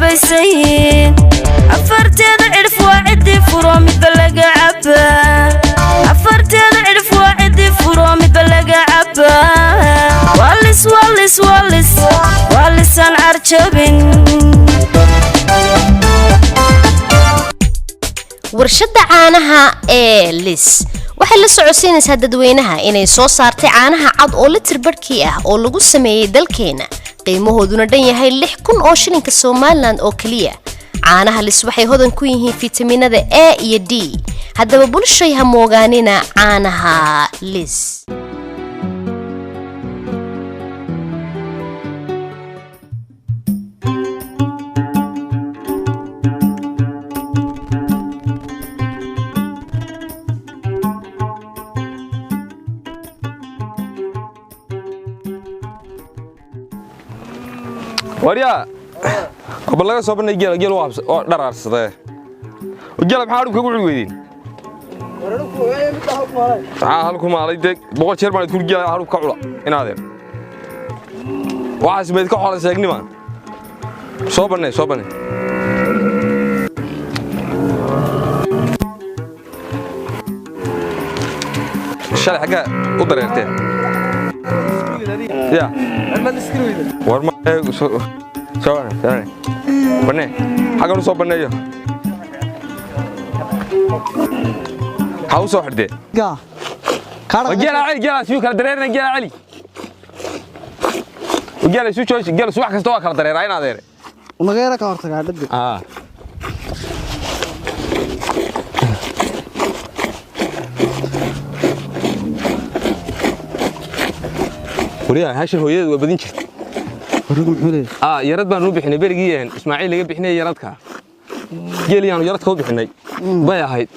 Habaysayin afarteeda cidhif waa ciddii furo midba laga cabaa. Afarteeda cidhif waa ciddii furo midba laga cabaa. Walis walis walis walisaan carjabin. Warshadda caanaha ee Lis waxay la socodsiinaysaa dadweynaha inay soo saartay caanaha cad oo litir barhkii ah oo lagu sameeyey dalkeena, qiimahooduna dhan yahay 6000 oo shilinka Somaliland oo keliya. Caanaha Lis waxay hodan ku yihiin fitamiinada A iyo D. Haddaba bulshay, ha moogaanina caanaha Lis. Waryaa, bal laga soo banay geela. Geel waa dharaarsadee. Geela maxaa hadhubka ugu cuni weydeen? Maxaa halku maalay? Dee 100 jeer baan idku geela hadhub ka cula inaadeen. Waxaas mayd ka xola sheegnima. Soo bannay, soo bannay. Shalay xaggaa u dareerteen ya? War ma soo soo bannay, bannay xaggan u soo banneeyo. Ha u soo xidhdee geela celi, geela suu kala dareerina, geela celi, geela isu jooji. Geela subax kasta waa kala dareeraa in adeere. Nageera ka hortagaa dhadi. Wariyaa, hashan hooyadeed waa badin jirtay. Warugu muxuu leeyahay? Yarad baan u bixinay berigii Ismaaciil laga bixinay yaradka. Geeliyaanu yaradka u bixinay bay ahayd.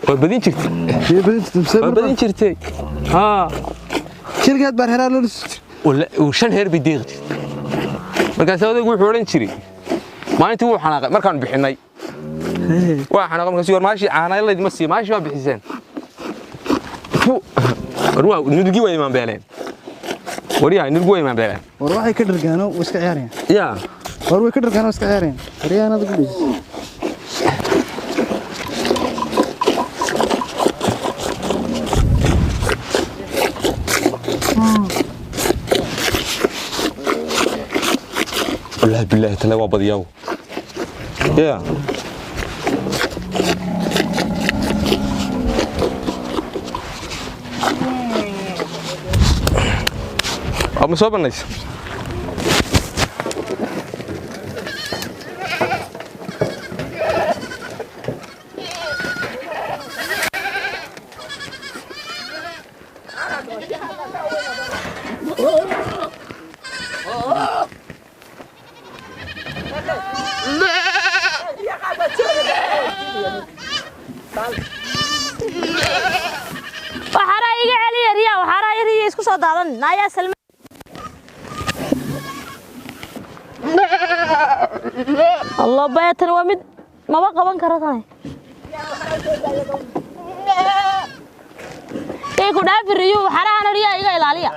Waa badin jirtay. Biyo badin jirtay? Waa badin jirtay. Shilkeed baan heraa loo lisay. Wala 5 heer bay deeqi jirtay. Markaas odaygu wuxuu odhan jiray maalintii wuu xanaaqay markaanu bixinay. Waa xanaaqay markaas, war maashii caana layd ma sii, maashii waa bixiseen. War waa nudugii waa imaan beeleen. Waryaha, nudugii waa imaan beeleen. War waxay ka dhargaano way iska ciyaarayaan. Ya. War way ka dhargaano, way iska ciyaarayaan. Waryahanada ku dhejisay. Wallaahi billaahi tala waa badiyaw ya. Ma soo banaysa? Waxaraa iga celiya riyaa, waxaraa riya isku soo daadan naayaa Salma. Allah bayatan, waa mid maba qaban karo tani. Ee ku dhaafi riyu, waxarahana riyaa iga ilaaliya.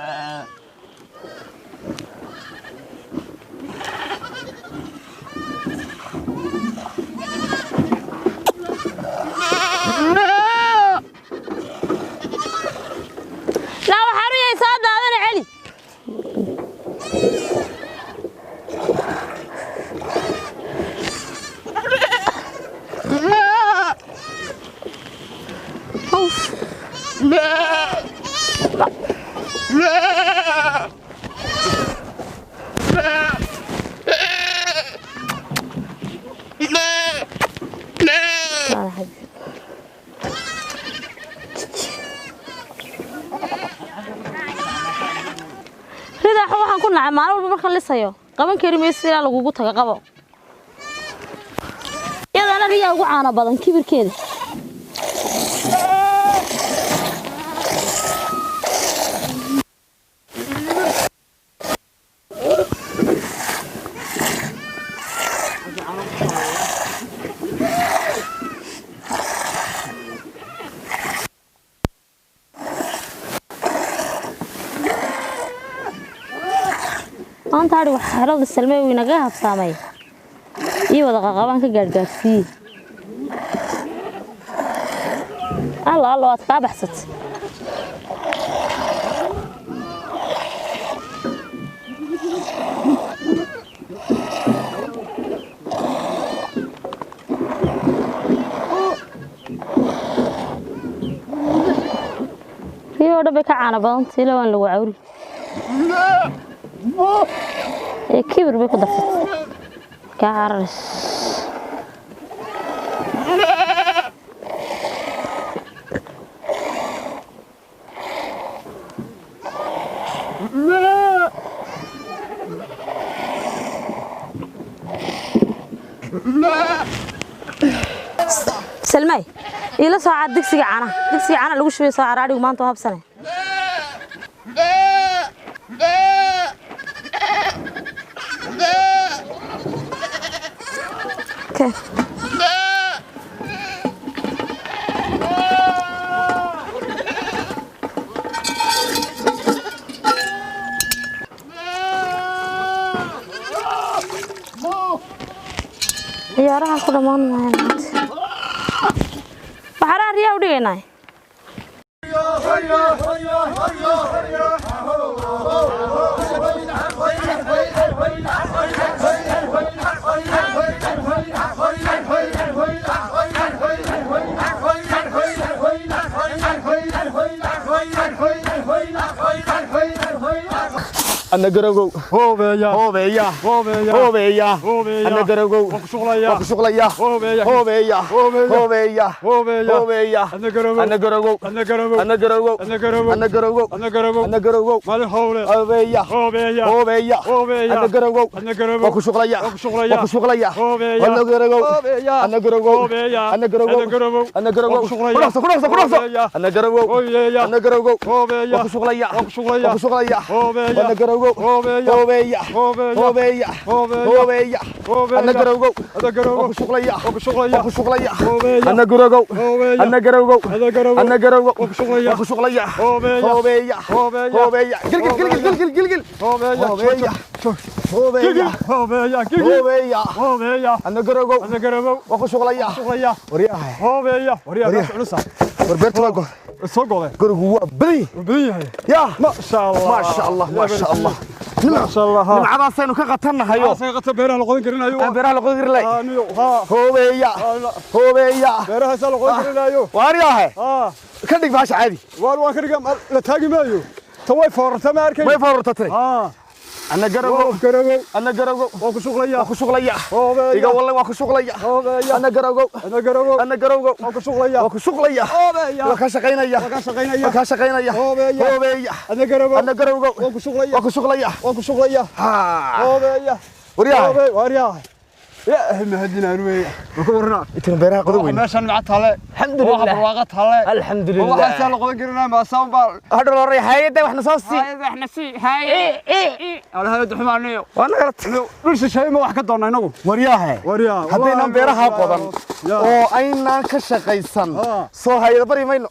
Laa waxaru yay soo daadana, celi. Ridaxa waxaan ku nacay maalin walba markaan lisayo qaban kari maysid ilaa lagugu tago qabo. Iyadana riyaa ugu caano badan kibirkeeda. Maanta adhi wax xerada Salmey wuu inaga habsaamay. Ii wada qaqabaan ka gaadhgaadhsiiye. Alla alla, waad kaa baxsatay. Rii oo dhan bay ka caano badantay, ilaa waan lagu cawri. Ee kibir bay ku darsatay, kaa cararis. Salmay, ila soo caad digsiga caanaha, digsiga caanaha lagu shubay. Soo caraadhigu maanta waa habsane. Okay. Ciyaaraha ku dhammaan maayaan maanta. Waxaraa riyaa u dhigaynaa. Anna garogow, hoobeeya, hoobeeya, hoobeeya, anna garogow, waan ku shuqlaya, hoobeeya, hoobeeya, hoobeeya, hoobeeya, anna garogow, anna garogow, anna garogow, anna garogow, anna garogow, hoobeeya, hoobeeya, anna garogow, waan ku shuqlaya, waan ku shuqlaya, anna garogow, anna garogow, anna garogow, anna garogow, ku dhaqso, ku dhaqso, ku dhaqso, anna garogow, anna garogow, waan ku shuqlaya, waan ku shuqlaya, anna garogow, hoobeeya, hoobeeya, hoobeeya, anna garogow, waan ku shuqlaya, waan ku shuqlaya, anna garogow, anna garogow, anna garogow, waan ku shuqlaya, hoobeeya, hoobeeya, gilgil, gilgil, gilgil, gilgil, hoobeeya, hoobeeya, hoobeeya, anna garogow, waan ku shuqlaya. Waryahay, war beerta waa go gurigu waa badan yahay. Ya maasha Allah, maasha Allah, maasha Allah, nimcadaasaynu ka qatannahayo aan beeraha la qodin karin. Hoobeeya, hoobeeya, waaryahay, ka dhig bahasha caadi. Way foorartatay. Anna garogow, anna garogow, waan ku shuqlaya, iga wallan, waan ku shuqlaya, anna garogow, anna garogow, waan ku shuqlaya, waan ka shaqaynaya, waan ka shaqaynaya, hoobeeya, anna garogow, waan ku shuqlaya. Ha, waryahay, intan beeraha qodan weyn, alxamdulilah, alxamdulilah, hadha loray hay'adda waxna soo sii, waa nagala. Waryahay, haddaynan beeraha qodan oo aynaan ka shaqaysan, soo hay'ada bari mayno.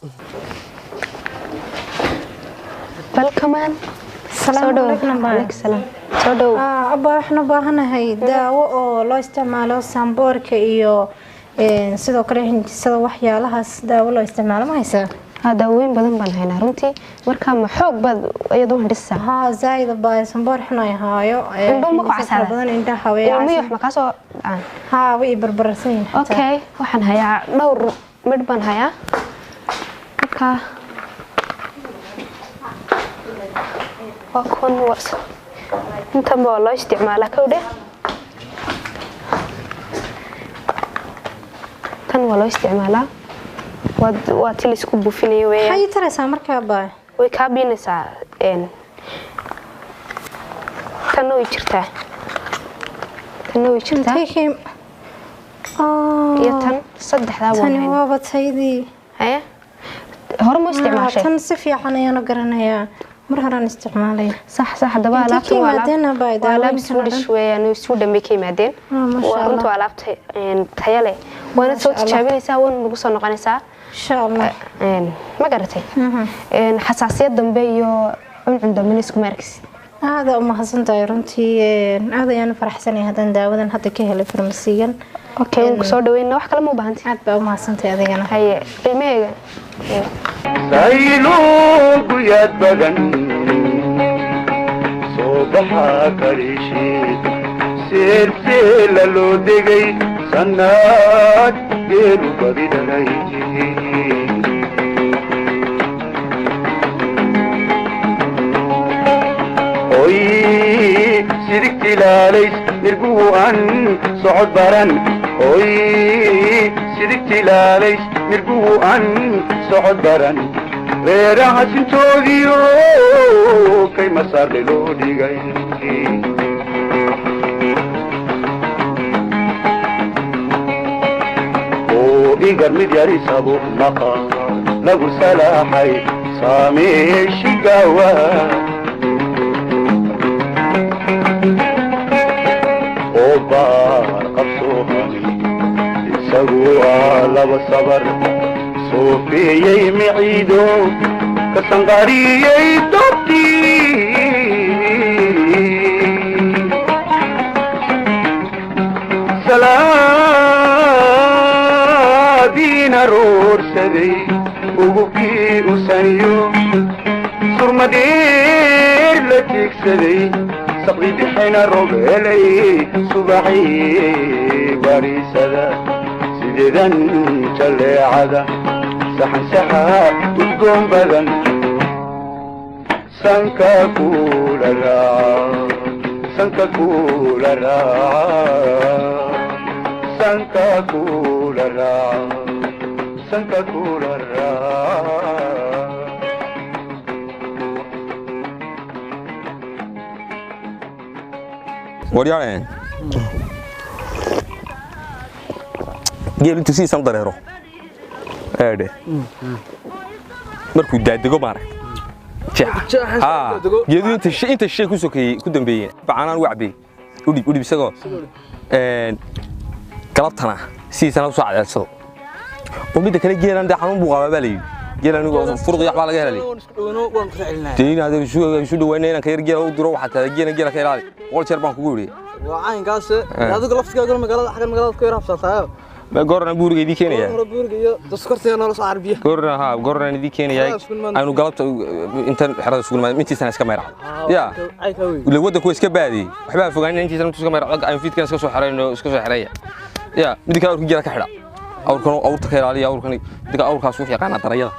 Welcome. Soo dhow. Alaykum salaam. Soo dhow. Abba, waxaan u baahanahay daawo oo loo isticmaalo saamboorka iyo sidoo kale hinjisada, waxyaalahaas daawo loo isticmaalo ma haysaa? Ha, daawooyin badan baan haynaa runtii. Marka ma xoog baad iyadu hindhisaa? Haa, zaaid baa, samboor xun ay haayo. Indhuhu ma ku hindhisa fara casaadaan? Badan indhaha way Waa miyux casan. Ma kaa soo dhacaan? Haa, way i barbararsan yihiin xataa. Okay, waxaan hayaa dhowr midh baan hayaa. Marka waa kuwan, intanba waa loo isticmaalaa kowdhe. Tan waa loo isticmaalaa. Waa ti laisku buufinayo weeyaan. Maxay ii taraysaa markaa, abba? Way kaa biinaysaa tanna way jirtaa, tanna way jirtaa. Intee iyo tan, saddexdaa waan tani haynaa. Waaba taydii. Haye, hore ma isticmaashay? Tan si fiican ayaan u garanayaa, mar horaan isticmaalay. Sax, haddaba Intee alaabtan ka waa alaab yimaadeen abba waa alaab daawooyinkan oo dhan? Swedish weeyaan, Sweden bay ka yimaadeen. Masha Waa runta Allah. waa alaabta tayo leh, waana soo Masha Allah. tijaabinaysaa, waana nagu soo noqonaysaa. Insha Allah. Ma garatay? Xasaasiyad dambe iyo cuncun dambe iskuma arkisid. Aada u mahadsantahay runtii, aad ayaan u faraxsanahay haddaan daawadan hadda ka helay farmasigan. Okay, waan kusoo dhaweyna. Wax kale ma u baahantay? Aad baa u mahadsantahay adigana. Haye, qiimaheega. Saylugu yaad badan soo baxa kariishiid seelseela loo degay sannaad geelu badi dhalay. Oy sidigtilaalays nirguhu an socod baran, oy sidigtilaalays nirguhu an socod baran, reeraha sintoodiyo kay masaarle loo dhigay. Oo igar mid yarisabo maqa lagu salaaxay saameeshigawa oo baar qabsoohani isagu aa laba sabar soofeeyey miciido ka sanqariyey dobtii salaadiina roorsaday ugubkii usaniyo surmadheer la tiigsaday saqdi bixina roob helay subaxii bariisada sideedan jaleecada saxansaxa udgoon badan sanka kula raaca, sanka kula raaca, sanka kula raaca, sanka kula raaca. Waryaaleen, geelu intuu sidiisan u dareero eedhe markuu daadego maarag jeexa geedu inta inta shay ku sokeeyey ku dambeeyeen bacanaan u cabiyey udhib udhib isagoo galabtana sidiisana usoo cadeedsado. Oo midda kale geelan dee xanuun buu qabaa baa la yidhi. Geelan furuq iyo waxbaa laga helay dee in adeer isu dhawayna inaan ka yar geela u diro. Waxaa tahay geelan geela ka ilaali, 100 jeer baan kugu yidhi. Waa caynkaas adiga laftigaaguna magaalada xaggan magaalada ku yar habsataayo. Ma goorna buuriga idii keenaya? Buuriga iyo daskortiga noola soo carbiya. Goorna ha goorna idii keenaya. Aynu galabta intan xerada isugu nimaad intiisana iska mayracdo ya ila waddanku waa iska baadiyey, waxbaa fogaanina intiisana intuu iska mayracdo aynu fiidkan iska soo xerayno iska soo xereeya ya. Midda kale awrka geela ka xidha, awrkan awrta ka ilaaliya, awrkan midda awrkaas wuxuu yaqaanaa darayada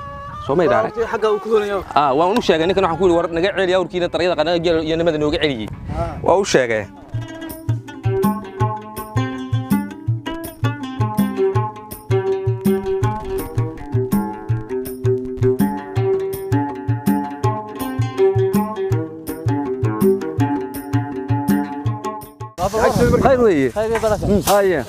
soo ma idhaane xagga uu ku doonayo. Waan u sheegay ninkan, waxaan ku yidhi war naga celiya awrkiina darayada qanaga geela iyo nimada nooga celiyey, waa u sheegay. Khayr weeye, haye,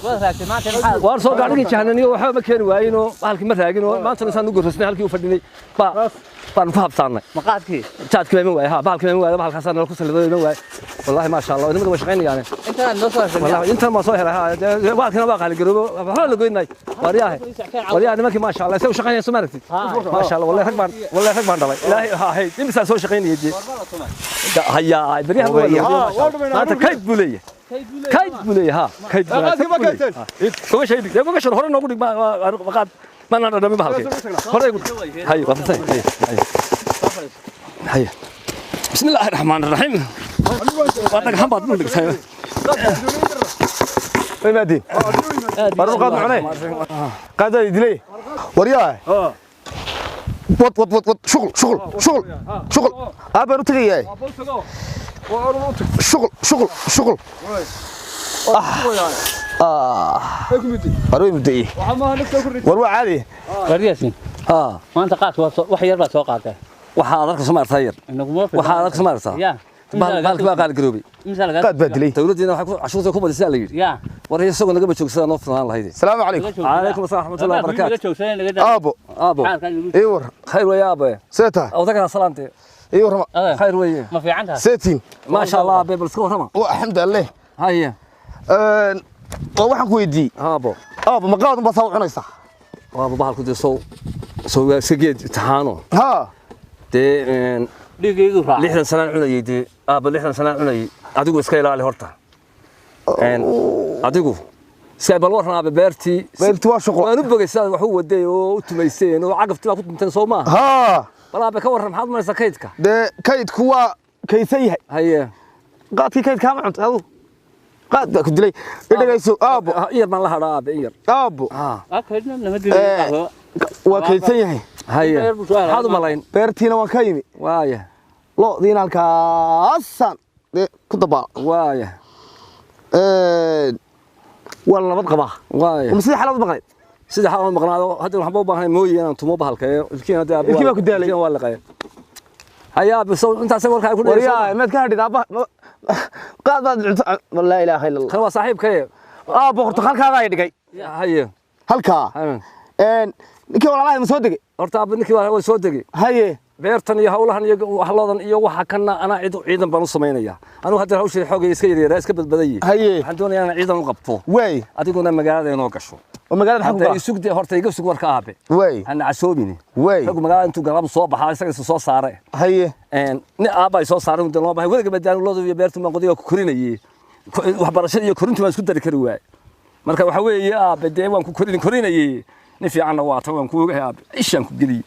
waan soo gaadhigii jahananiyo waxba ma keeni waayinoo bahalkii ma raaginoo maantana saan u gorrosnay halkii u fadhinay baa baanu ku habsaannay. Maqaadkii jaadkii baa iman waayey, ha, bahalkii baa iman waayey, bahalkaasaa nala ku sallido iman waayey. Wallaahi maasha Allah, nimada way shaqaynayaane. Wallahi intan baan soo helay, ha, bahalkina waa qaali garoobo, waxba la goynay. Wariyaahe waryaha nimankii maasha Allah isay u shaqaynayaan soo ma aragtid? Maasha Allah, wallahi rag baan, wallahi rag baan dhalay ilaahay ha hay imisaa soo shaqaynayay dee hayaa baryahan waa la maanta kayd buu leeyahay, kayd buu leeyahay, ha, kayd gogasha dhig, gogashan hore noogu dhig, maqaad mana dhadhamin bahalkii hore igu hay waa furtay. Hay hay hay, bismi illaahi raxmaan raxiim, waa dhagxan baad dhul dhigtay. Maadin baru qaad macnay qaada idilay waryaa wad wad wad wad shughul shughul shughul shughul aabaan u tagayaa shughul shughul shughul war way mudayey war waa caadi. Wariyaasin, maanta qaadka wax yar baa soo qaatay. Waxaa aad arka soo maartaa yar, waxaa aad arka soo maartaa bahalkii baa qaali garoobay. Qaad baa dilay dawladdiina waxay cashuurta ku badisay la yidhi. War isagoo nagaba joogsada noo furnaan lahayd. Salaamu calaykum. Calaykum asalaam raxmatullahi wabarakaatu. Aabo aabo ii war. Khayr weeye aabe. See tahay? Awdagana salaamtee. Ii warrama. Khayr weeye. Ma fiican tahay? Seetiin? Maasha Allah aabe, bal iska warrama. Waa alxamdulilah. Haye, waa waxaan ku weydiiyey aabo. Aabo ma qaadun baa saa u cunaysaa? Aabo bahalku dee sow sow waa iska geed imtixaano. Ha dee Dhiigaygu raac. 60 sanaan cunayay dee aabba, 60 sanaan cunayay. Adigu iska ilaali horta. Adigu iska bal warran aabbe, beertii. Beertii waa shuqul. Waan u bogay sidaad wax u waday oo u tumayseen oo cagaftii baa ku tunteen, soo maaha? Haa. Bal aabe ka warran, maxaad umaysaa kaydka? Dee kaydku waa kaydsan yahay. Haye. Qaadkii kayd kaama cunta adigu, qaad baa ku dilay. Idhagayso aabbo. In yar baan la hadhaa aabe, in yar. Aabbo. Kaydna nama dilay. Waa kaydsan yahay. Haye, maxaad u malayn? Beertiina waan ka yimi. Waaya. Lo'diina halkaasaan dee ku dabaala. Waaya. Waa la nabad qabaa. Waaya. Ma sidii xalaad u maqnayd? Sida xal u maqnaado hadda waxba u baahnay mooye inaan tumo bahalka ee ilkiin hadda aabe. Ilkii baa ku daalay. Ilkiin waa liqay. Haya aabe, soo intaas warka ay ku dhigayso. Waryaa, maad ka hadhid aabba? Qaad baad cunto. Laa ilaaha illa Allah. Kan waa saaxiibkay. Aabbo, horta halkaagaa i dhigay. Haye. Halkaa ninkii walaalahay ma soo degay? Horta aabbe, ninkii waa soo degay. Haye. Beertan iyo hawlahan iyo waxloodan iyo waxa kana anaa cid ciidan baan u samaynayaa. Anigu hadda hawshii xoogay iska yaryara iska badbadayay. Haye. Waxaan doonayaa inaan ciidan u qabto. Way. Adiguna magaalada inoo gasho. Oo magaalada maxaa ku Hadda galaa? isug dee, horta iga sug warka aabe. Way. Hana casoobini. Way. Raggu magaalada intuu galabu soo baxaa isaga isu soo saare. Haye. Nin aabba ay soo saaray inta loo bahay weliga badaan looda iyo beertu baan qodiga ku korinayay. Waxbarashada iyo korintu waan isku dari kari waay. Marka waxa weeye aabe, dee waan ku korinayay. Nin fiicanna waa tan, waan ku ogahay aabe, ishaan ku geliyey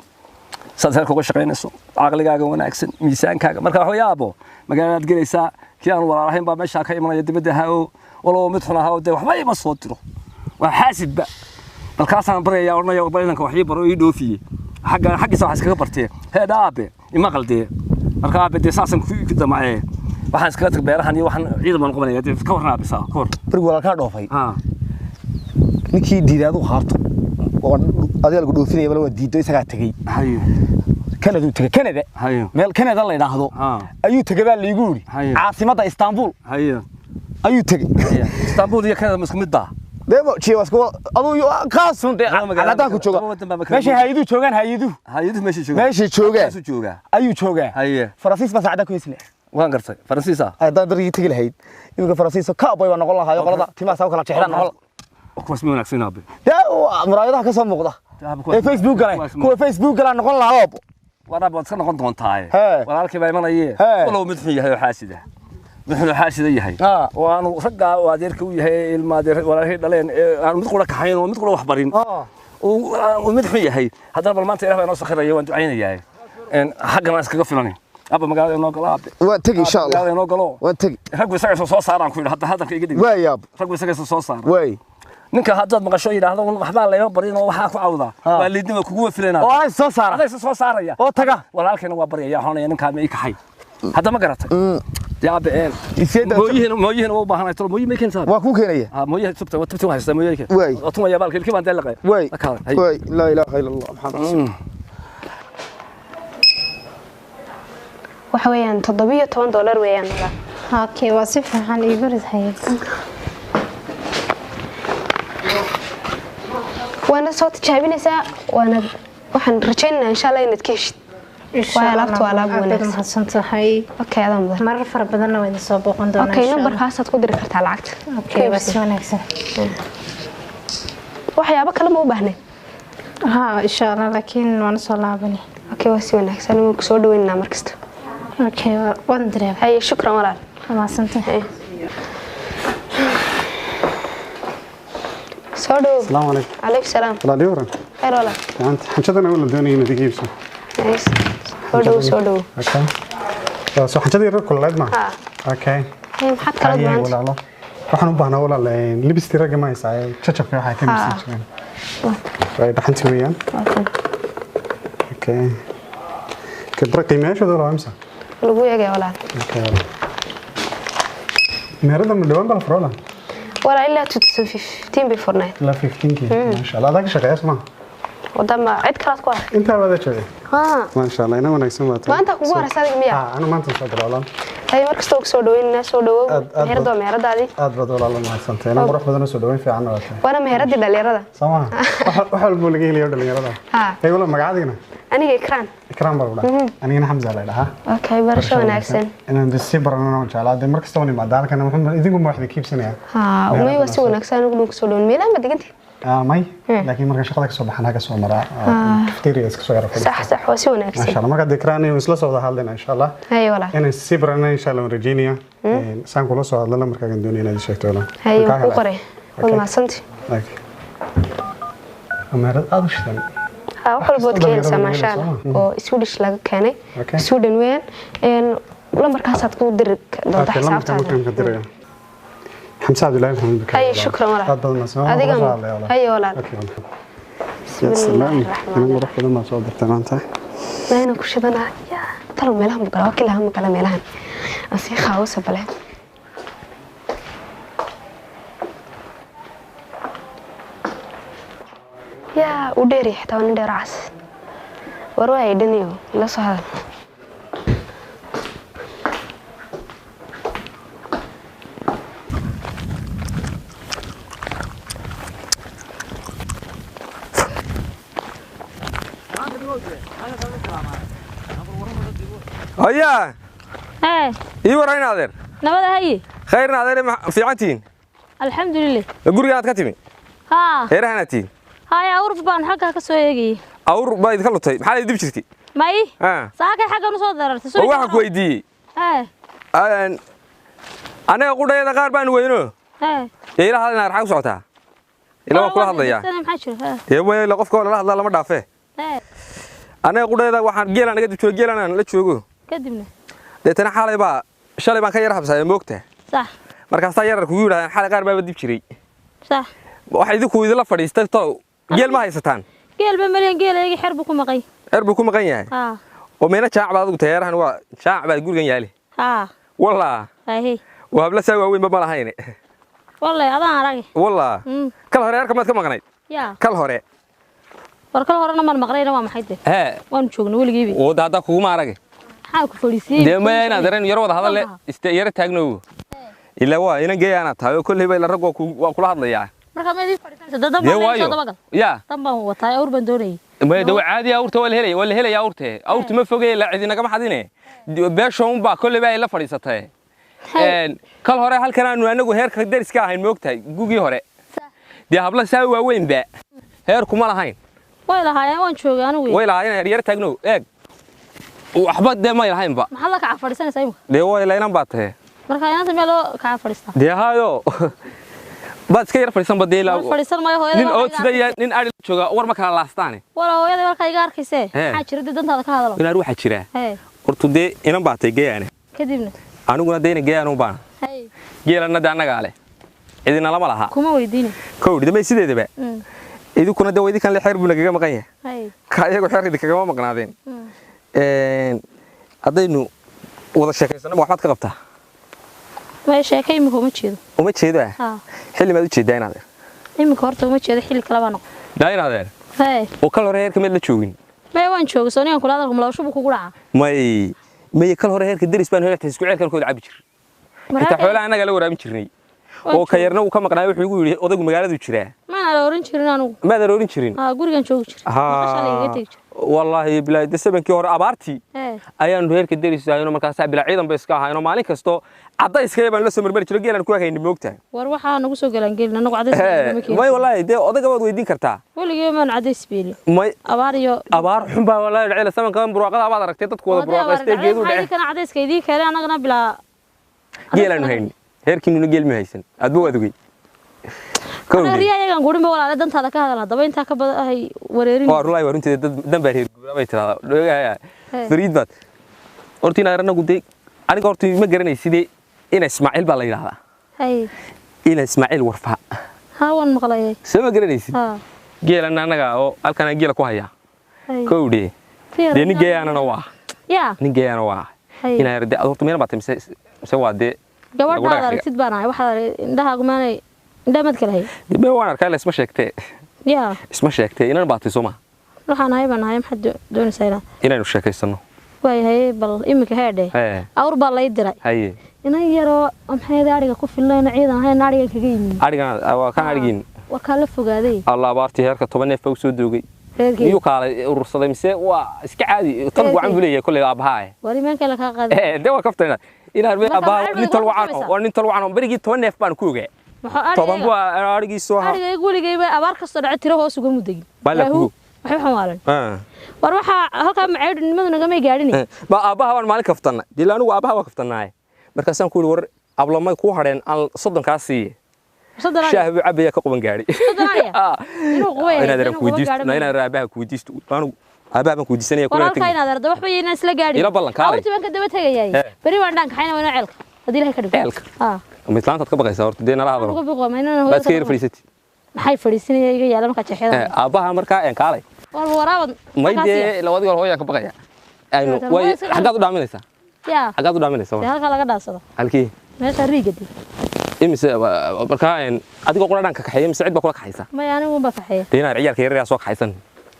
saad heerka uga shaqaynayso, caqligaaga wanaagsan, miisaankaaga. Marka waxa weeye aabo, magaaladaad gelaysaa, kii aan walaalahayn baa meeshaa ka imanaya dibadda ahaa oo walow mid xun ahaa oo dee waxba ima soo diro, waa xaasidba. Balkaasaan baryayaa, odhanaya bal inanka wax ii baro, ii dhoofiye xagga xaggiisa wax iskaga bartee. Heedha aabe, ima qaldee. Marka aabe dee saasaan ku damacee, waxaan iskaga tag beerahan iyo waxaan ciidan baan qabanaya. Dee ka warran aabe, saa ka warran. Berigu walaalkaa dhoofay. Haa. Ninkii diiday aduu haarto oo adiga lagu dhoofinaya bal waa diido, isagaa tegey. Haye. Kanaduu tegey, Kanada. Haye. Meel Kanada la yidhaahdo ayuu tegey baa laygu yidhi. Caasimadda Istanbul Haye. ayuu tegey. Istanbul iyo Kanada ma isku mid baa? Dee jiya waa isku aduu qaasun dee cadaan ku jooga meeshay hay-aduhu joogaan, hay-aduhu. Hay-aduhu meeshay joogaan. Meeshay joogaan. Halkaasuu joogaa. Ayuu joogaa. Haye. Faransiis baa saacaddaa ku heysle. Waan gartay, Faransiis ah. Haddaan darigii tegi lahayd iminka Faransiis cowboy baa noqon lahaayo, qolada timaha saa u kala jeexdaan noqon. Kuwaas ma wanaagsan aabe. Dee muraayadaha ka soo muuqda ee Facebook galay, kuwa Facebook galaa noqon lahaa aabbo. Waraab waad iska noqon doontaaye. Walaalkii baa imanaye, walow mid xun yahay oo xaasida, mid xun oo xaasida yahay oo aanu raggaa oo adeerka u yahay ee ilma adeer walaalkii dhaleen ee aanu mid qura kaxayn oo mid qura wax barin, uu mid xun yahay, haddana bal maanta Ilaah baa inoo sakhiraya, waan ducaynayaa. Xaggan aan iskaga filanay abba, magaalada inoo galo aabe. Waan tegi insha Allah. Magaalada inoo galo. Waan tegi. Raggu isaga soo saaraan ku yidhi hadda hadalka iga dhig. Waay aabbo. Raggu isaga soo saara. Waay. Ninka haddaad maqasho yidhaahdo waxbaa layma barin oo waxaa ku cawdaa, waa liidnima kugu wafilanaa. Oo aday soo saara. Aday soo saaraya oo taga. Walaalkayna waa baryaya, waxaan ninkaa ma ii kaxay hadda, ma garatay? Dee aabe mooyihiina, mooyihiina waa u baahanahay tolo, mooyihi may keentaa? Waa kuu keenaya. Ha, mooyihi tubta waa tubti, waa haystaa mooyihi keen. Waay. Waa tumaya baalka, ilkii baan dee liqay. Waay. Hay. Waay, laa ilaaha illa Allah Maxamed rasuul. Waxa weeyaan $17 weeyaan walaal. Okay, waa si fiican iigu ridhay. Waana soo tijaabinaysaa, waana waxaan rajaynaynaa insha Allah inaad ka heshid. Waa alaabta, waa alaab wanaagsan. Mahadsan tahay. Okay, adaa mudan. Marar fara badanna waa idin soo booqan doonaa. Okay, insha Allah. Numberkaasaad ku diri kartaa lacagta. Okay, waa si wanaagsan. Waxyaabo kale ma u baahnayd? Haa, insha Allah, laakiin waan soo laabani. Okay, waa si wanaagsan, waan kusoo dhaweynaynaa mar kasta. Okay, waan dareemay. Haye, shukran walaal. Waa mahadsantahay. Soo dhawow. Asalaamu calaykum. Calaykum salaam. Walaal, waran? Khayr walaal. Gacanta xanjadana waa la doonaya inaad iga iibso. Nice. Soo dhawow, soo dhawow. Okay. Waa soo xanjadii reer kululeed ma? Haa. Okay. Haye, maxaad kala Haye, duwanta? Walaalo. Waxaan u baahnaa walaal libistii ragga ma haysaa ee jajabka waxay ka Haa. iibsan jireen. Way dhaxantii weeyaan. Waa kan. Okay. Kibra qiimayaashooda walaal waa imisa? Lagu eegaya walaal. Okay, walaal. Meherada ma dhawaan baa la furay walaal? Walaal, ilaa 2015 bay furnayd. Ilaa 15kii. Maasha Allah. Adaa ka shaqeeya soo ma? Wadama cid kalaad ku arag. Intaa baad joogay. Haa. Maasha Allah, ina wanaagsan baa tahay. Maanta kugu horeysa adiga miyaa? Haa, anu maanta soo galay walaal. Haye, mar kasta oo kusoo dhaweynaa, soo dhawow. Aad Meherada waa meheradaadii. Aad baad walaal u mahadsantahay. Ina qurux badan oo soo dhaweyn fiican waa tahay. Waana meheradii dhalinyarada. Soo ma? Wax walba laga helayo dhalinyarada. Haa. Hey walaal, magacaadigana? Aniga Ikraan. Ikraan baa lagu dhahaa. Anigana Xamza la dhahaa. Okay, barasho wanaagsan. Inaan bas sii baranana waan jeclaa. Dee mar kasta waan imaadaa halkan, wuxuu idinku ma wax idin kiibsanayaa. Haa, umay waa si wanaagsan ugu dhow kusoo dhaweyn. Meelaha ma degantihi? May, laakiin markaan shaqada ka soo baxan haga soo maraa cafeteria iska soo yara fadhiista. Sax sax, waa si wanaagsan. Maasha Allah, marka dikraan inuu isla soo wada hadlayna insha Allah. Haye walaal. Inaan sii barana insha Allah waan rajeynaya. Saan kula soo hadlana markaagan doonaya inaad ii sheegto walaal. Haye, Waan kaa waan kuu helay. qoray. Waad mahadsantahay. Okay. Meherad aad u shidan. Haa, wax walba waad ka helaysaa maasha Allah, oo Swedish laga keenay. Okay. Sweden weeyaan. Lambarkaasaad ku diri doontaa Okay, lambarkaan xisaabtaada. markaan ka diraya. Xamse Cabdullaahi Maxamed Bakaar. Haye, shukran walaal. Aad baad mahadsan. Waan Adiga kula soo hadlaya walaal. Haye walaal. Okay, walaal. Ya salaam. Niman qurux badan baa soo dirtay maanta. Mayna ku shidanaa. Yaa, talow meelahan buu galaa, waa kilaha ma gala meelahan. Aan sii qaawasa bale. Yaa, u dheeri xitaa waa nin dheer oo cas. War waa ay dhaniyo, la soo hadal. Hayaa. Hee. Ii warayn adeer. Nabada haye. Khayrna adeer, ma fiicantihiin? Alxamdulilah. Guriga aad ka timi? Haa. Heerahanaad tihiin? Haya, awr baan xaggaa ka soo eegayay. Awr baa idinka lutay, maxaa idin dib jirtay? May. Ah. Saakay xaggan usoo darartay. Oo waxaan ku weydiiyey. Hee. Anaga qudhayada qaar baan weyno. Hee. Dee ila hadalna, maxaa ku socotaa? Ila waan kula hadlayaa. Maxaa jira? Hee. Dee maya, ila qofka lala hadlaa lama dhaafee. Hee. Anaga qudhayada waxaan geelaan naga dib joogo, geelaan aan la joogo. Kadibna? Deetana xalay baa shalay baan ka yar habsaya, moogta. Sax. Markaasaa yarar kugu yidhahdeen xalay qaar baaba dib jiray. Sax. Waxa idinku idinla fadhiistay talow geel ma haysataan? Geel ba malyan, geel eegi xer buu ku maqay. Xer buu ku maqan yahay? Haa. Oo meena jaac baad adigu tahay, waa jaac baad gurigan yaali. Haa. Wallaa. Haye. Waa habla saa waaweynba ma lahayne. Wallahi adaan arag. Wallaa. Kal hore yarka maad ka maqnayd? Yaa. Kal hore. War kal horena maan maqnayna, waa maxay dee? Hee. Waan joognay weligiiba. Oo hadda kuguma arag. Maxaa ku fadhiisiyey? Dee maya, inaad dareen yar wada hadal iste yara taagnow. Ilaa waa inan geeyaana tahay oo kolley ba ila rag waa kula hadlayaa. Marka ma idin fadhiisanaysa dad Dee baan waayo. soo dabagal. Yaa. Dan baan wataa, awr baan doonayay. Maya, dee waa caadi, awrta waa la helaya, waa la helaya awrte. Awrta ma fogey, la cidi nagama xadine. Beesha un baa kolley baa ay la fadhiisatay. Kal hore halkan aanu anagu heerka deriska ahayn, moogtahay, gugii hore. Dee habla saa waaweynba heer kuma lahayn. Way lahaayeen, waan joogay anigu. Way lahaayeen, yar taagnow eeg. Waxba dee may lahaynba. Maxaad la kaca fadhiisanaysaa imika? Dee waa ila inan baa tahay. Marka inaanta meel loo kaca fadhiistaa. Dee haayo. Baad iska yar fadhiisan ba dee ilaa. War fadhiisan maayo, hooyada. Nin ood sida iyo nin ari jooga war ma kala laastaane. Wala hooyada warka iga arkaysee. Hee. Maxaa jira dee, dantaada ka hadalo. Inaar waxaa jira. Hee. Horta dee inan baa tahay geeyaane. Kadibna? Aniguna dee ina geeyaan u baana. Haye. Geelanna dee annagaa leh. Cidina lama laha. Kuma weydiini. Kow damay sideedaba. Idinkuna dee waa idinkan le xeer buu nagaga maqan yahay. Haye. Ka iyagu xeer idinkagama maqnaadeen. Haddaynu wada sheekaysano, waxbaad ka qabtaa? May, sheekay imika uma jeedo. Uma jeedo ah? Haa. Xilli maad u jeedaa inaad? Imika horta uma jeedo, xilli kale baa noqon. Daa inaad. Hee. Oo kal hore heerka mid la joogin. May, waan joogay, soo ninkan kula hadalku malaw shubu kugu dhacaa. May may, kal hore heerka deris baan heerka isku ceelkan kooda cabi jir. Xitaa xoolaha annaga la waraabin jirnay. Oo ka yarna uu ka maqnaay, wuxuu igu yidhi odaygu magaaladu jiraa. Maan aroorin jirin anigu. Maad aroorin jirin? Haa, gurigan joogi jiray. Maqashaa la igaga tegi jiray. Wallaahi bilaahi, de sabankii hore abaartii Hee. ayaanu reerka deris ahayno, markaasaa bilaa ciidan bay iska ahayno, maalin kasto cadayskaya baan la soo marmari jiray, geelaan ku hagayni, moogtahay. War waxaa nagu soo galaan gelin anagu cadays ma keenin. May wallaahi, dee odayga waad weydiin kartaa. Weligay maan cadays beelin. May. Abaar iyo abaar xun baa wallaahi dhacay sabankan, burwaaqada baad aragtay, dadku wada burwaaqaystay, geedu dhacay. Kana cadayska idiin keenay, annagana bilaa Geelaanu hayni, heerkiinuna geel ma haysan, aadba waad ogey. Anaga riyaa iyagaan gurin ba walaale, dantaada ka hadal haddaba, intaa ka badan ahay wareerin. Waa rulay, waa runteeda, dad dan baa reer guuraa bay tiraahdaa. Dhogaya. Hee. Fariid baad. Horta inaad anagu dee aniga horta ma garanay sidee ina Ismaaciil baa la yiraahdaa. Haye. Ina Ismaaciil warfa. Haa, waan maqlayay. Soo ma garanaysid? Haa. Geelan anaga oo halkan aan geela ku hayaa. Haye. Kowdhe. Fiir. Dee nin geeyaanana waa. Yaa. Nin geeyaana waa. Haye. Ina yar dee horta meel baa tahay mise waa dee Gabadhaada aragtid baan ahay, waxaad indhahaagu maanay indhaha maad kala hay. Dee waan arkaa, la isma sheegtee. Yaa. Isma sheegtee, inan baa tahay soo ma? Waxaan ahay baan ahay, maxaad doonaysaa inaa? Inaynu sheekaysano. Waayahay, bal imika heedhe. Hee. Awr baa lay diray. Haye. Inan yaroo maxay ariga ku filnayna ciidan ahayn arigan kaga yimi. Arigan waa kan arigiin. Waa kaa la fogaaday. Allah, abaartii heerka 10 neef baa u soo doogay. Reerkii. Miyuu kaalay urursaday mise waa iska caadi tan wacan buu leeyahay kolley aabbahaa. War imaanka la kaa qaaday. Dee waa kaftayna. Inaan Marka aabbaha maxay nin tal baad wacan ugu oo nin tal wacan oo berigii 10 neef baan ku ogaa. Muxuu 10 buu arigiisu ahaa. Arigayga weligayba abaar kastoo dhaca tiro hoos uga mudegin. Baa kugu. Waxay xumaaleen. War waxa halka macaydhnimadu nagamay gaadhin. Ba aabaha waan maalin kaftana. Dil anigu aabaha waa kaftanaaye. Markaasaan ku yiri war ablamay ku hadheen aan 30 kaa siiye. Shaah buu cabaya ka quban gaari. Inuu qubay. Inaad ku weydiisto, inaad aabaha ku weydiisto. Anigu aabaha baan ku weydiisanaya kuna tagi. Walaalka inaad ardo waxba inaan isla gaadhin. Ila ballan kaalay. Awrti baan ka daba tagayay. Bari waan dhaan kaxayna waan ceelka. Hadii Ilaahay ka dhigo. Ceelka. Mislaantaad ka baqaysaa horta dee nala hadalo. Uga baqo ma inaan hooyo. Baad ka yar fadhiisatay. Maxay fadhiisanaya iga yaala marka jeexyada. Aabaha markaa een kaalay. War waraabad. May dee labadii hore hooyaan ka baqaya. Aynu way xagaad u dhaaminaysaa? Yaa. Xagaad u dhaaminaysaa? Halka laga dhaansado. Halkii? Meesha riigadi. Imise markaa een adigoo qura dhanka kaxeeya mise cid baa kula kaxaysa? May anigu baa kaxeeya. Dee inaad ciyaalka yaryar soo kaxaysan.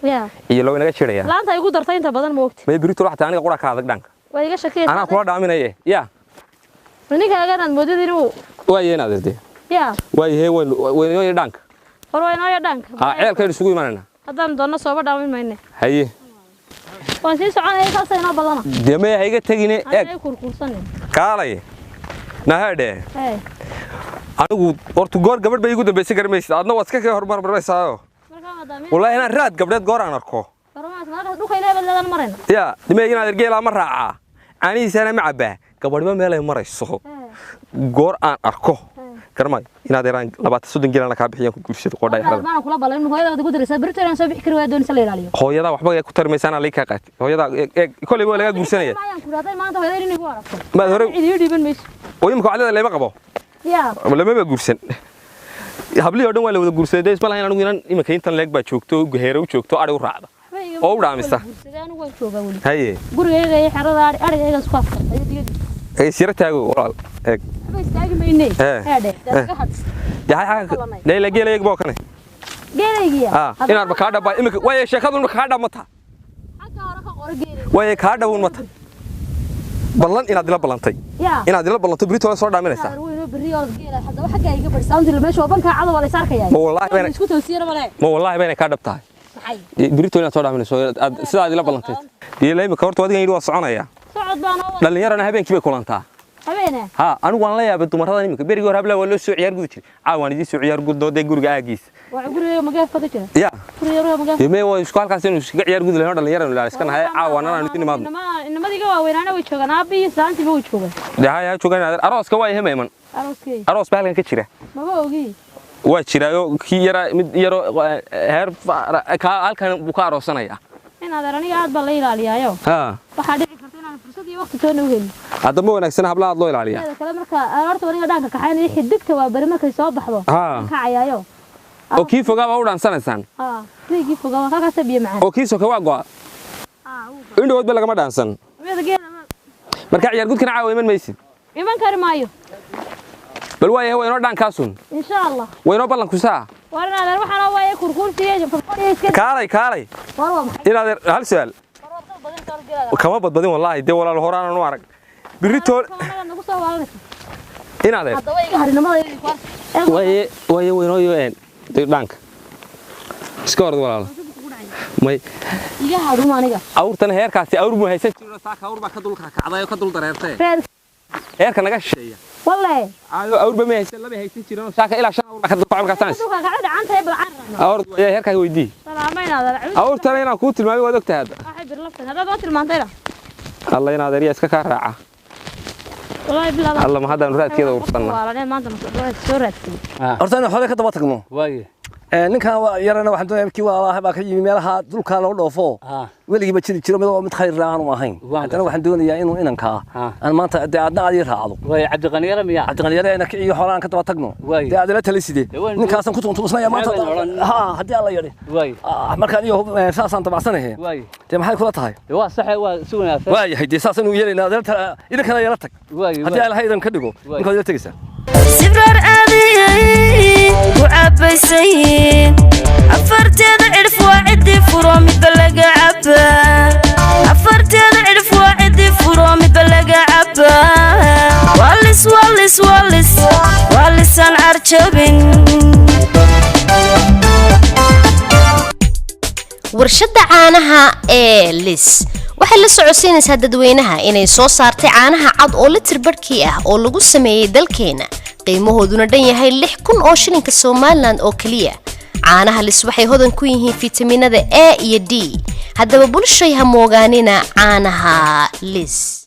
Yaa. Iyo loo inaga jiraya. Laanta igu dartay inta badan ma ogti. May birito xataa aniga qura ka adag dhanka. Way iga shakiyay. Anaa kula dhaaminaye. Yaa. Ninka laga moodid inuu waa inaad irtay. Yaa. Way hee way dhanka. War way inoo dhanka. Ha ceelka isugu imanayna. Haddaan doonno soo dhaamin mayne. Haye. Waan sii soconaya saas inoo badana. Dee ha iga tagine eeg. Ay kurkursan. Kaalay. Nahade. Hey. Anigu horta goor gabadh bay igu dambeysay garmaysid adna waad iska kaga hormarmaraysaa. Wallahi inaan raad gabdheed goor aan arko. Barmaas markaas dhulka ilaahay badladan marayna. Yaa, dee inaad ergeela ma raacaa. Aniisana ma cabaa. Gabadhba meel ay marayso. Goor aan arko. Garmay inaad yaraan 20 geelana ka bixiyaan ku guursado qodhay xalad. Maana kula ballan hooyada ugu diraysaa berito inaan soo bixi karo waa doonaysa la ilaaliyo. Hooyada waxba ku tarmaysan lay ka qaatay. Hooyada kolay waa laga guursanaya. Maayaan ku raaday maanta hooyada inay igu aragto. Ma hore cid ii dhiiban mayso. Hooyimka wacdada lama qabo. Yaa. Lama ba guursan. Hablii oo dhan waa la wada guursaday isma lahayn anigu inaan imanka intan leeg baa joogto heere u joogto ari u raacda. Oo u dhaamista. Haye. Gurigayga iyo xerada arigayga isku afka. Ay sira taago walaal. Eeg. Istaagi maynay. Heede. Yaa leela geelayg boo kane. Geelaygiya. Inaad ba ka dhaba imika way sheekadu ka dhamata. Xagga hore ka qoro geelayga. Way ka dhabuun mata. Ballan inaad ila ballantay. Inaad ila ballantay berito la soo dhaaminaysaa. Weyno beri oo geela hadda waxa iga barsan intii meesha banka cad waa la saarkaya. Ma wallahi bayna isku toosiyana male. Ma wallahi bayna ka dhabtahay. Berito inaad soo dhaaminayso aad sidaad ila ballantay. Geelayga imika horta adiga yiri waa soconaya. Socod baan oo. Dhalinyarana habeenkii bay kulantaa. Habeene. Ha anigu waan la yaabay dumarada imika berigi hore habla waa loo soo ciyaar gudi jiray. Caawan idin soo ciyaar guddo de guriga aagiis. Waa guriga magaaf ka jira. Ya. Guriga magaaf. Dee waa isku halkaas inuu iskaga ciyaar gudi lahayn dhalinyarada la iska nahay caawan aan idin imaadno. Inamadiga waa weynaana way joogaan aabi saanti way joogaan. Dee ha joogaan arooska waa yahay Arooskay. Aroos baa halkan ka jira. Maba ogi. Waa jiraayo kii yara mid yaro heer ka halkan buu ka aroosanaya. Inaad aniga aad baa la ilaaliyaayo. Ha. Waxa dhici karta inaan fursad iyo waqti toona u helin. Hadda ma wanaagsan hablaha aad loo ilaaliyaa. Sidoo kale marka horta aniga dhaanka kaxaynay xidigta waa bari markay soo baxdo. Ha. Kacayaayo. Oo kii fogaa baa u dhaansanaysaan. Ha, kii fogaa waa ka sabiye macaan. Oo kii soka waa go'a. Ha, uu. Indhood ba lagama dhaansan. Marka ciyaar gudkana caawa iman maysid. Iman kari maayo. Bal waa yahay inoo dhaankaasun. Insha Allah. Waa inoo ballan ku saa. War inaad waxaan waa kurkursiye fadhiiska. Kaalay kaalay. War waa maxay? Inaad hal su'aal. Kama badbadin wallahi dee walaal horaan aan u arag. Birito nagu soo waalanaysa. Inaad Hadda way iga harinimada way way way inoo een dhaanka. Iska orod walaal. May iga haruma aniga. Awrtan heerkaasi awr buu haysan jiray saaka awr baa ka dul kacday oo ka dul dareertay. Heerka naga shisheeya. Wallahi. Ayo awr ba ma haysan laba haysan jirin saaka ilaa 5 awr baa ka dul kacay markaas. Dulka kacay gacanta ee balcan. Awr way heerka weydii. Salaamayna adeer. Awrtan inaan ku tilmaamay waad ogtahay hadda. Waxay bir laftan hada oo tilmaantayna. Allah inaad adeer iska ka raaca. Wallahi bilaa. Allah ma hadan raadkeeda ursanna. Walaalay maanta ma soo raadtay. Horta inaan xoolaha ka daba tagno. Waaye. Ninkan waa yarana waxaan doonayaa kii walaalaha baa ka yimi meelaha dhulka loo dhoofo. Weligiiba jiri jiro mid mid khayr la'aan u ahayn. Haddana waxaan doonayaa inuu inanka aan maanta dee aadna aad ii raacdo. Waaye Cabdiqani yara miyaa? Cabdiqani yara ina kiciyo xoolahan ka daba tagno. Dee aad ila taliside. Ninkaasan ku tuntuusnaya maanta. Ha haddii alla yidhi. Waaye. Marka aniga saasaan dabacsanahay. Waaye. Dee maxay kula tahay? Waa sax waa si wanaagsan. Waayahay dee saasaan u yeelaynaa idinkana yala tag. Haddii Ilaahay idin ka dhigo ninkaad ila tegaysaa. Sibrar aadiyay ku cabaysayin afarteeda cirf waa cidii furo midba laga cabaa afarteeda cirf waa cidii furo midba laga cabaa walis walis walis walisaan carjabin. Warshadda caanaha ee Lis waxay la socodsiinaysaa dadweynaha inay soo saartay caanaha cad oo litir barhkii ah oo lagu sameeyey dalkeena. Qiimahooduna dhan yahay 6000 oo shilinka Somaliland oo keliya. Caanaha Lis waxay hodan ku yihiin fitamiinada A iyo D. Haddaba bulshay, ha moogaanina caanaha Lis.